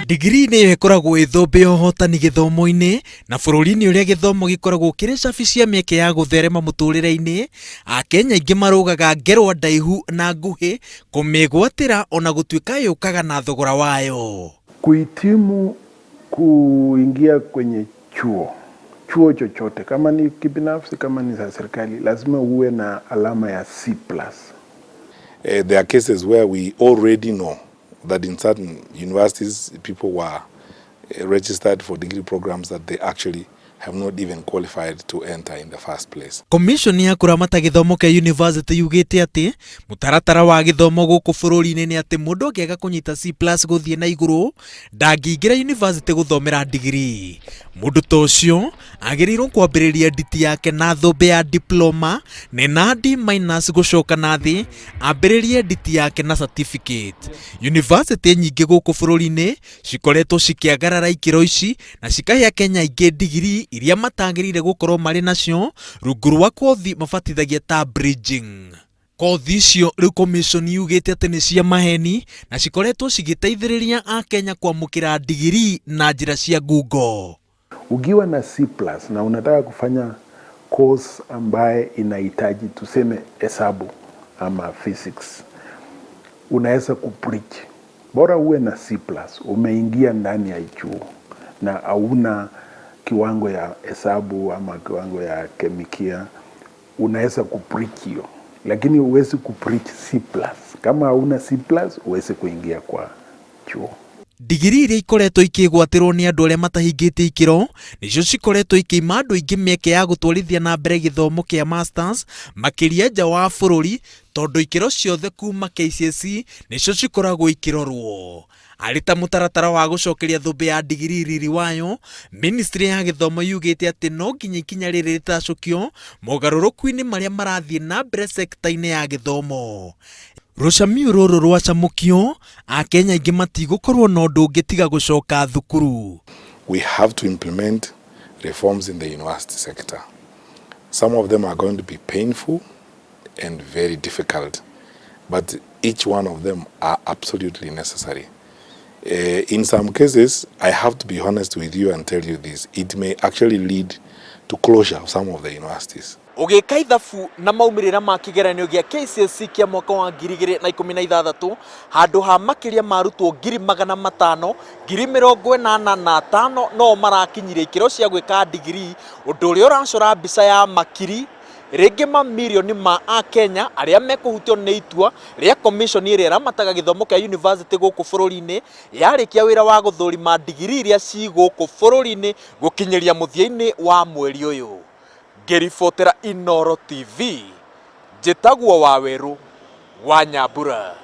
Ndigirii nĩyo ĩkoragwo ĩ thũmbĩ ya ũhotani gĩthomo-inĩ, na bũrũri-inĩ ũrĩa gĩthomo gĩkoragwo kĩrĩ cabi cia mĩeke ya gũtherema mũtũrĩre-inĩ, Akenya aingĩ marũgaga ngerwa ndaihu na nguhĩ kũmĩgwatĩra ona gũtuĩka yũkaga na thogora wayo. Kuhitimu kuingia kwenye chuo chuo chochote kama ni kibinafsi kama ni za serikali lazima uwe na alama ya C plus. There are cases where we already know that in certain universities people were registered for degree programs that they actually have not even qualified to enter in the first place. Commission ya kũramata gĩthomo kĩa university yugĩte atĩ mũtaratara wa gĩthomo gũkũ bũrũri-inĩ nĩ atĩ mũndũ angĩaga kũnyita C plus gũthiĩ na igũrũ ndangĩingĩra university gũthomera ndigirii. Mũndũ ta ũcio agĩrĩirwo kwambĩrĩria nditi yake na thũmbĩ ya diploma nĩ na D minus gũcoka na thĩ ambĩrĩrie nditi yake na certificate. University nyingĩ gũkũ bũrũri-inĩ cikoretwo cikĩagarara ikĩro ici na cikahe Akenya aingĩ ndigirii iria matagĩrĩire gũkorwo marĩ nacio rungu rwa kothi mabatithagia ta bridging. Kothi icio rĩu commission yugĩte atĩ nĩ cia maheni na cikoretwo cigĩteithĩrĩria Akenya kwamũkĩra ndigirii na njĩra cia ngungo. Ukiwa na C plus na unataka kufanya course ambaye inahitaji tuseme hesabu ama physics, unaweza kubridge. Bora uwe na C plus, umeingia ndani ya chuo na hauna kiwango ya hesabu ama kiwango ya kemikia, unaweza kubridge hiyo, lakini huwezi kubridge C plus. Kama hauna C plus, huwezi kuingia kwa chuo. Ndigirii iria ikoretwo ikĩgwatĩrwo nĩ andũ arĩa matahingĩtie ikĩro nĩcio cikoretwo ikĩima andũ aingĩ mĩeke ya gũtwarithia na mbere gĩthomo kĩa masters makĩria nja wa bũrũri tondũ ikĩro ciothe kuma KCSE nĩcio cikoragwo ikĩrorwo. Arĩ ta mũtaratara wa gũcokeria thũmbĩ ya ndigirii riri wayo, ministry ya gĩthomo yugĩte atĩ no nginya ikinya rĩrĩ rĩtacũkio mogarũrũku-inĩ marĩa marathiĩ na mbere sekta-inĩ ya gĩthomo. Rũcamiũ rũrũ rwacamũkio, Akenya aingĩ matigũkorwo na ũndũ ũngĩ tiga gũcoka thukuru. We have to implement reforms in the university sector. Some of them are going to be painful and very difficult, but each one of them are absolutely necessary. In some cases, I have to be honest with you and tell you this, it may actually lead to closure of some of the universities. Ũgĩka ithabu na maumĩrĩra ma kĩgeranio gĩa KCSE kĩa mwaka wa 2016 handũ ha makĩria ma arutwo 585,085 no marakinyirie ikĩro cia gwĩka ndigirii, ũndũ ũrĩa ũracora mbica ya makiri rĩngĩ mamirioni ma Akenya arĩa mekũhutio nĩ itua rĩa commission ĩrĩa ĩramataga gĩthomo kĩa university gũkũ bũrũri-inĩ yarĩkia wĩra wa gũthũrima ndigirii iria ci gũkũ bũrũri-inĩ gũkinyĩria mũthia-inĩ wa mweri ũyũ. Ngĩribotera Inooro TV, njĩtagwo Wawerũ wa Nyambura.